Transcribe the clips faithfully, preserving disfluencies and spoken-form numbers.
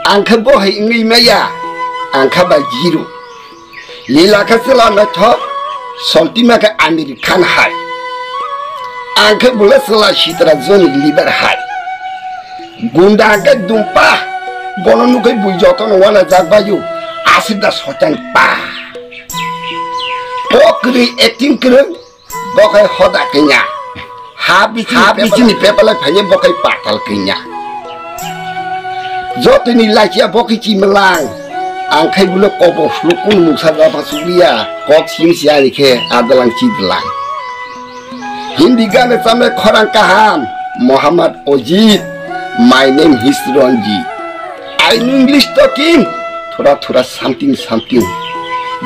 Ang khe bo hai wngwi maya, ang kha ba zero. Lila khe chwla naithok, Soltima khe Amir Khan hai. Ang khe bwle chwla sitra Johnny Lever hai. Gunda ang khe dumpa, bono nukwi bui jotono wanajak bayu, aswk da soitan pa. Kok kwrwi acting kwrwng, bo khai hoda kanya. Ha bichini, ha bichini pepalai phaiya bo khai patal kanya. Jotoni laikya bo khai chimalang. Ang khai bulo kobo slukun muksa jaba suliya. Kok sim si ani khe adalang chidlang. Hindi gana chamle khorang kaham. Muhammad Ojit. My name is Ranjit. I know English talking. Thora thora something something.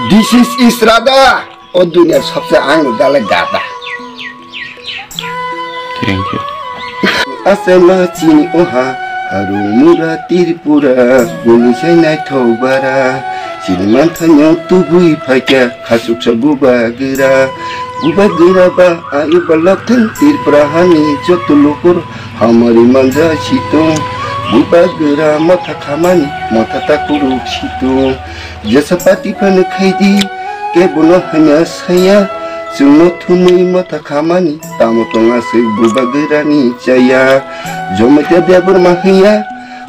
This is Israda. O duniyar sobse ang dale gada. Thank you. Asema chini oha, harumura Tripura, buni sai naithok bara. Chini manthanyo tubui phaikya, khasuksa bubagra. Bubagra ba ayu balak thang Tripura hani joto lukur hamari manja situng. Bubagra motha khamani, motha takuruk situng. Jesa pati phano khaidi, kebono hanya saya, chwngno thumwi motha khamani, tamo tong aswk bubagrani chaya. Jomaita Debbarma haya,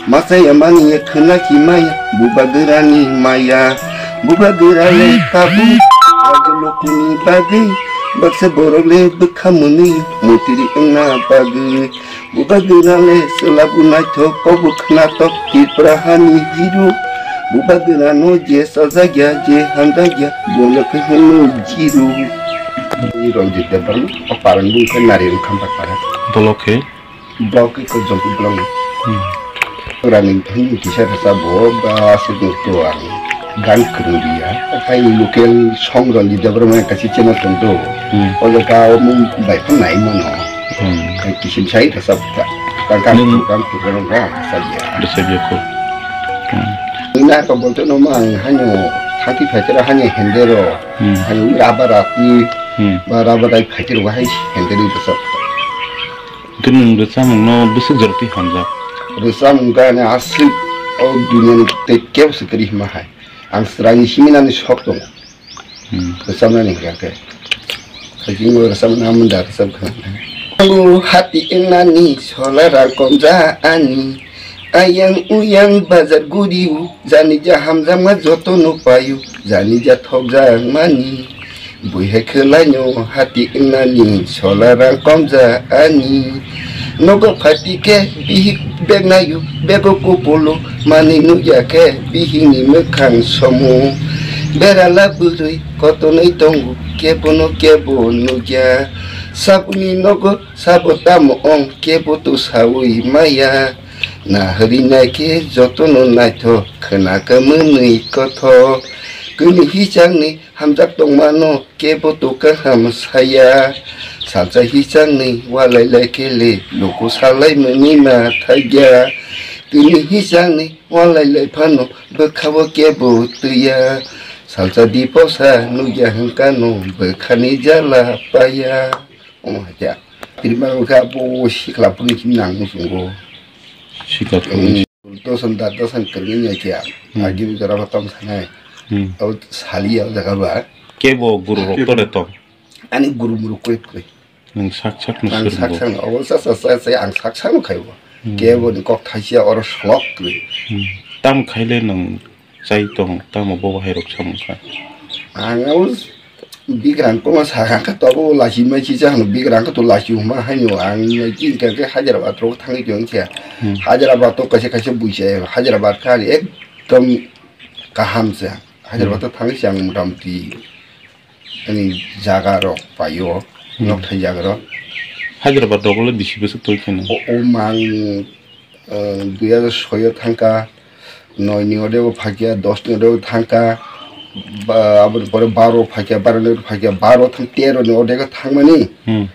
machaya mani ya khwna ki maya, bubagrani maya. Bubagra le tabuk, raja lokni bagwi, baksa borok le bwkha mwnwi, motiri wngna bagwi. Bubagrale chwla bo naithok, kokbo khwnatok, Tripura hani hero. Bubagrano je chajakya, je hamjakya, bono khe hwnwi zero. Ni Ranjit Debbarma, o parang bung khe nari wngkha bapara. Bolok khe? Blok khe Kojompi blok. Hmm. Rani hwnwi kisa rwchap bo, ba se nukto ang. Gan kwrwngya. Hai local song Ranjit Debbarma kaisa channel tongdo. Hmm. O jaga o mung bai phang nai mano. Hmm. Hai kisim sai rwchap ta. Tang kan Nung program program ra sa ya. Rwchap ya ko. Hmm. Ina ka bolte no mang hanyo thati phaitera hanyo hendero. Hmm. Hanyo raba rati Hmm. ba raba rai phaitero hai hendero rwchap. Tini nwng rwchapmungno bwswk joroti hamjak? Rwchapmung gana aswk o duniani tei kebo se kwrwi hwnma hai. Ang chwraini simi nani sok tongo. Hmm. Rwchapnani hwnkhe. Khaikhe o rwchapna munda rwchap kha. Ango hati wngnani sola rang komja ani. Ayang uyang bazar guriu. Jani ja hamjakma jotono paio. Jani ja thokjakmani. Buihai khwlaino hati wngnani sola rang komja ani. Nogo phaiti khe bihik bek naio, bego kupolo manwi nukya khe bihikni mwkhang somo. Berala bwrwi kotonwi tongo, kebono kebo nukya. Saboni nogo sabo tamo ong, kebo to sawi maya. Nahwrwi naikhe jotono naithok, khwna khe mwnwi kothok. Kwnwi hichangni hamjak tongmano kebo to kaham saya. Salsa hichangni walai lai khe le luku salai mani ma thagya. Tini hichangni walai lai phano bwkhao kebo twiya. Salsa diposa nukya hwnkano bwkhani jala paya. Omo hakya. Tini mano khe abo sikla phuru nang muchungo. Sikla phuru. Dosan da, dosan kwrwngya khe. Hmm. Agi jora ba tong sanai. Hmm. Abo saliya o jaga ba. Kebo guru rok tore tong? Ani guru muru koi koi. Nwng sak sak no Ang swrwngo. Sak sak no, abo sa, sa, sa, sa, ang sak sak no khaibo. Hmm. Kebo ni kok thaisa oro slok koi. Hmm. Tam khaile nwng chai tong, tamo bo bahai rok samung kha. Ang abo Bigrang koma sakha khe tobo lachi mai chi chahano bigrang khe to lachi huma haino ang nai chi khe Hyderabad ro thangwi tong khe. Hmm. Hyderabad to kaisa kaisa buisa Hyderabad kha ani ekdom kaham se. Hyderabad to thangwi se ang motamoti ani jaga rok paio Hmm. nok thai jaga rok. Hyderabad rok le bisi bwswk tong khe no? O, o mang, eh, dui hajar soi o thangkha. Noi ni ode o phakya, dos ni ode o thangkha, ba, aboni pore baro phakya, baro ni ode phakya, baro thang tero ni ode o thangmani, Hmm.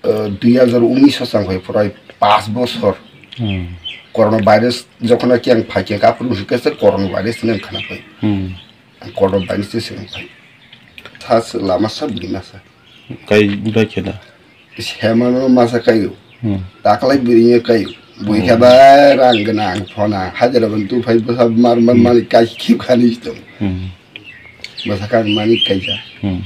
eh, dui hajar unis o chang phai phurai pas bosor. Hmm. Corona virus jokhon ki ang phakya, kaphuru hwnkhe se corona virus ni ang khana phai. Hmm. Ang corona virus se se phai. Thas lama sa bini masa. Kai bai khe da? Semano masa kayo. Hmm. Taklai bwrwino kayo. Bui kha bai rang gwnang phona hajira ban tu phai bwsa mar mar mani kai khip khani tong. Hmm. Bwsa kang mani kaisa. Hmm.